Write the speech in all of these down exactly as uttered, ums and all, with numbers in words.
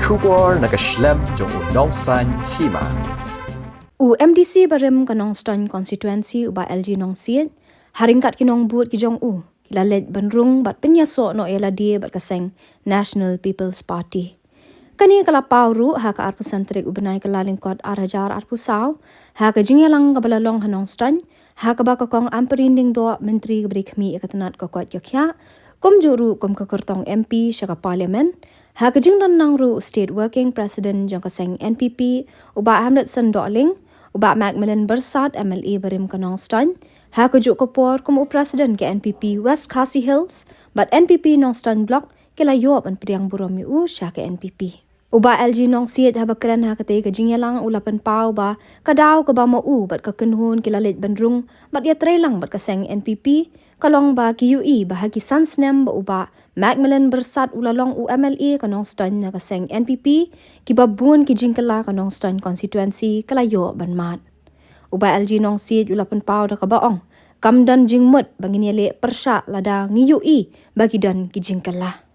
Khubor na ka shlem jong u Nongsaiñ Hima. U M D C barim ka Nongstoiñ constituency u Bah L G Nongsiej, ha ryngkat ki nongbud ki jong u, ki la leit ban rung bad pynïasoh noh ïa lade bad ka seng National People's Party. Kane ka la paw ruh ha ka arphew san tarik u bnai Kyllalyngkot ar hajar arphew saw, ha ka jingïalang kaba la long ha Nongstoiñ, ha kaba ka Kong Ampareen Lyngdoh, Myntri kaba dei khmih ïa ka tnat ka koit ka khiah, kumjuh ruh kum ka kyrtong M P sha ka Parliament, ha ka jingdon lang ruh u State Working President jong ka seng N P P, u Bah Hamletson Dohling, u Bah Macmillan Byrsat, M L A barim ka Nongstoiñ, ha kajuh ka por kum u President ka N P P West Khasi Hills bad N P P Nongstoiñ Block, ki la ïoh ban pdiang burom ïa u sha ka N P P. U Bah L G Nongsiej haba kren ha katei ka jingïalang u la pynpaw ba ka daw kaba ma u bad ka kynhun ki la leit ban rung bad ïatreilang bad ka seng N P P, ka long ba ki ïohi ba ha ki san snem ba u Bah Macmillan Byrsat u la long u M L A ka Nongstoiñ na ka seng N P P, kiba bun ki jingkylla ka Nongstoiñ constituency ka la ïoh ban mad. U Bah L G Nongsiej u la pynpaw da kaba ong, kam don jingmut ba ngin ïaleh pyrshah lada ngi ïohi ba ki don ki jingkylla.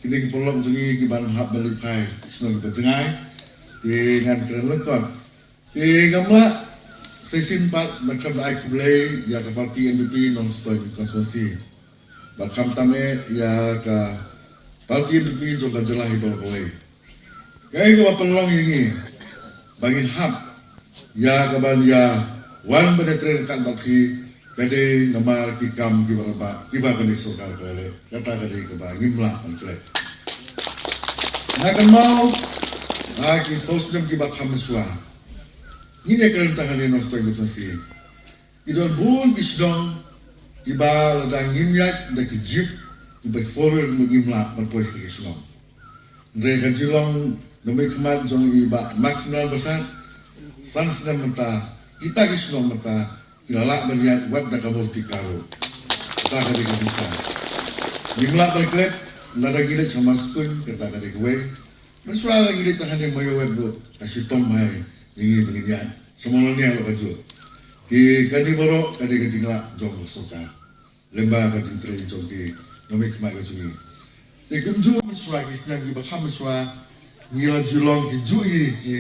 Kine ki paralok jong ngi kiban hap ban leit phai shnong kiba jngai. Te ngan kren lyngkot. Te ngam lah shisien pat ban khlem da ai khublei ïa ka party N P P Nongstoiñ constituency, bad khamtam eh ïa ka party N P P jong ka jylla hi baroh kawei. Kaei kaba pynlong ïa ngi ba ngin hap ïa kaban ïa wan ban ïatrei ryngkat bad phi, ka dei namar ki kam kiba rangbah kiba kane ka sorkar ka la leh. Kata ka dei kaba ngim lah ban klet. Nga kynmaw ha ki phew snem kiba kham mynshuwa, ngin ïakren tang hangne Nongstoiñ constituency. Ki don bun ki shnong kiba lada ngim ïaid da ki jeep, kiba four wheel, ngim lah ban poi sha ki shnong. Hynrei ka jinglong nongmihkhmat jong i Bah Max Mran Byrsat, san snem mynta, kita ki shnong mynta ki la lah ban ïaid wat da ka murti ka ruh. Kata ka dei ka jingshai. Ngim lah ban klet lada ngi leit sha Maskun, kata ka dei kawei. Mynshuwa lada ngi leit tang hangne Mawïawet ruh ka shitom bha ïa ngi ba ngin ïaid. Sha Mawlyngneh ruh kajuh. Te kane baroh ka dei ka jinglah jong ka sorkar lyngba ka jingtrei jong ki nongmihkhmat ka jong ngi. Te kumjuh mynshuwa, ki snem kiba kham mynshuwa, ngi la ju long ki juh i ki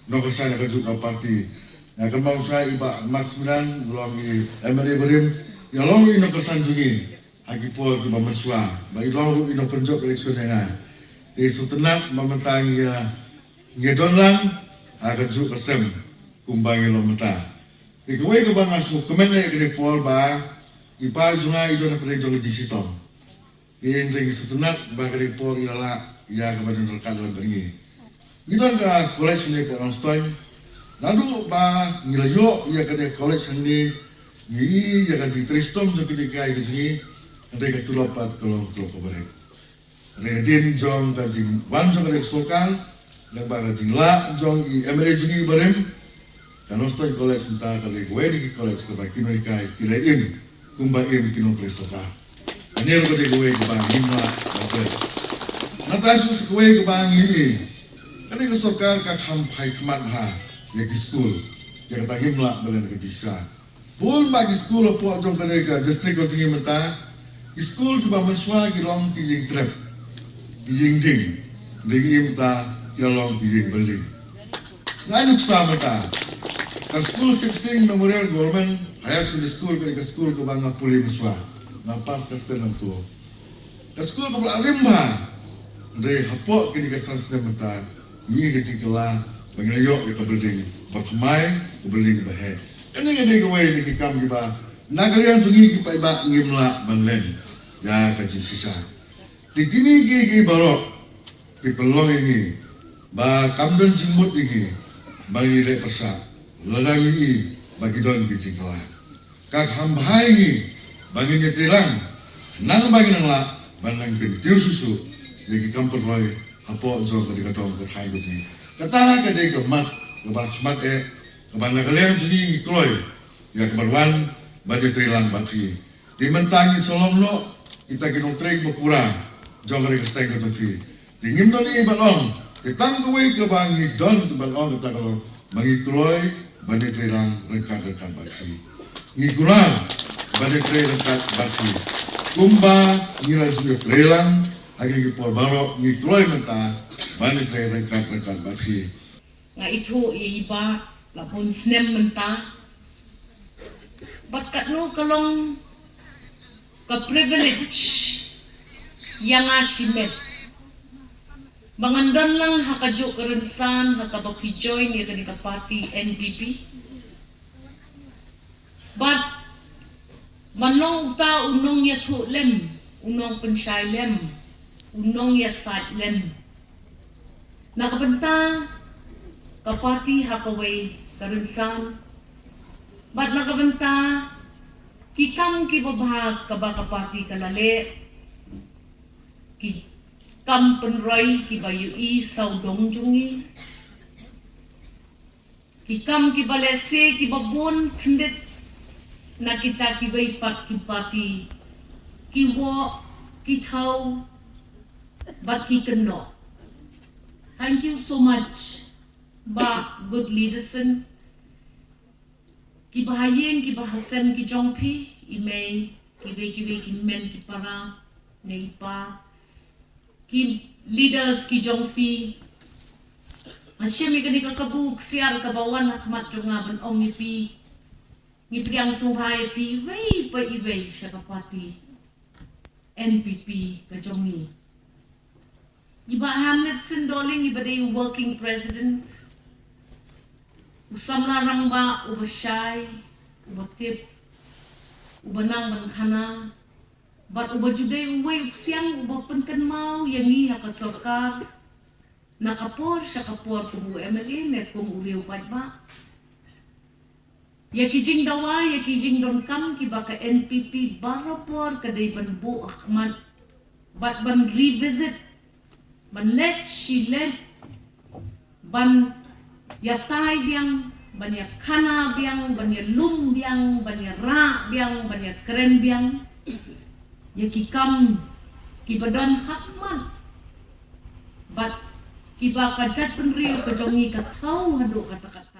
nongkyrshan ka juh ka party. Nga kynmaw mynshuwa i Bah Max Mran long i M L A barim, i la long i nongkyrshan jong ngi ha ki por kiba mynshuwa, ba i long ruh i nongpynjop election ïa nga. Te sngewtynnat ba mynta ngi ïa, ngi ïa don lang ha ka juh ka sem kumba ngi long mynta. Te kawei kaba nga sngewkmen ïa kane ka por ba i pa jong nga i don hapdeng jong ka jingshitom. Te hynrei ngi sngewtynnat ba kane ka por i la lah ïa kaba don ryngkat bad ngi. Ngi don ka college hangne hapoh Nongstoiñ. Naduh ba ngi la ïoh ïa kane ka college hangne, ngi ïohi ïa ka jingtrei shitom jong kine ki kai ka jong ngi, hynrei ka tulop pat ka long tulop kaba rit. Hynrei hadien jong ka jingwan jong kane ka sorkar, lyngba ka jinglah jong i M L A jong ngi barim, ka Nongstoiñ College mynta ka dei kawei na ki college kaba ki nonghikai ki la im kumba im ki nongtrei sorkar. Kane ruh ka dei kawei kaba ngim lah ban klet. Nangta shu kawei kaba ngi ïohi, kane ka sorkar ka kham phai khmat bha ïa ki skul. Ïa kata ngim lah ban len ka jingshisha. Bun bah ki skul hapoh jong kane ka district ka jong ngi mynta, ki skul kiba mynshuwa ki long ki ïing trep, ki ïing ding, hynrei mynta ki la long ki ïing building. Nga nuksa mynta ka skul Sip Sing Memorial Government Higher Secondary School, kane ka skul kaba nga pule mynshuwa, nga pass ka stand nangto. Ka skul kaba la rim bha. Hynrei hapoh kine ki san snem mynta, ngi ka jingkylla ba ngi la ïoh ïa ka building ba thymmai, ka building ba heh. Kane ka dei kawei na ki kam kiba na ka liang jong ngi ki paidbah ngim lah ban len ïa ka jingshisha. Te kine ki, ki baroh ki pynlong ïa ngi ba kam don jingmut ïa ngi ba ngi leh pyrshah lada ngi i ba ki don ki jingkylla. Ka kham bha ïa ngi ba ngin ïatreilang, nang ba ngin nang lah ban nang kyntiew shuh shuh ïa ki kam pynroi hapoh jong ka dei ka dong ka thaiñ ka jong ngi. Kata ka dei ka mat kaba khmat eh kaba na ka liang jong ngi ngi kloi ïa ka ban wan ban ïatreilang bad phi. Te mynta ngi sa long noh kita ki nongtrei ba pura jong ka dei ka seng ka jong phi. Te ngim don ei ban ong, te tang kawei kaba ngi don ban ong kata ka long ba ngi kloi ban ïatreilang ryngkat ryngkat bad phi. Ngi kular ban ïatrei ryngkat bad phi kumba ngi la ju ïatreilang ha Ki por baroh ngi kloi mynta ban ïatrei ryngkat ryngkat bad phi. Nga ithuh ïa i Bah la bun snem mynta. Bad katno ka long ka privilege ïa nga shimet ba ngan don lang ha kajuh ka rynsan ha kaba phi join ïa kane ka party N P P. Bad ban long uta u nongïathuh lem, u nongpynshai lem, u nongïasaid lem na ka bynta ka party ha kawei ka rynsan, bad na ka bynta ki kam kiba bha kaba ka party ka la leh, ki kam pynroi kiba ïohi sawdong jong ngi, ki kam kiba lehse kiba bun khyndiat na kita kiwei pat ki party, ki wok, ki thaw, bad ki kynnoh. Thank you so much, Bah Goodley Dison. Kiba ha ïing, kiba ha sem ki jong phi, i mei, kiwei kiwei ki hynmen ki para, ne i pa, ki leaders ki jong phi. Nga shem ïa kane ka kabu ksiar kaba wan ha khmat jong nga ban ong ïa phi. Ngi pdiang sngewbha ïa phi iwei pa iwei sha ka party N P P ka jong ngi. I Bah Hamlet Sindolling iba dei u working president, u samla rangbah uba shai, uba tip, uba nang ban khana, bad uba ju dei uwei u ksiang uba pynkynmaw ïa ngi ha ka sorkar na ka por sha ka por kum u M L A ne kum u riew paidbah. Ïa ki jingdawa, ïa ki jingdonkam kiba ka N P P barabor ka dei ban buh ha khmat bad ban revisit, ban leit shi leit, ban ïatai biang, ban ïakhana biang, ban ïalum biang, ban ïarah biang, ban ïakren biang ïa ki kam kiba don ha khmat bad kiba ka jaitbynriew ka jong ngi ka thaw haduh katta katta.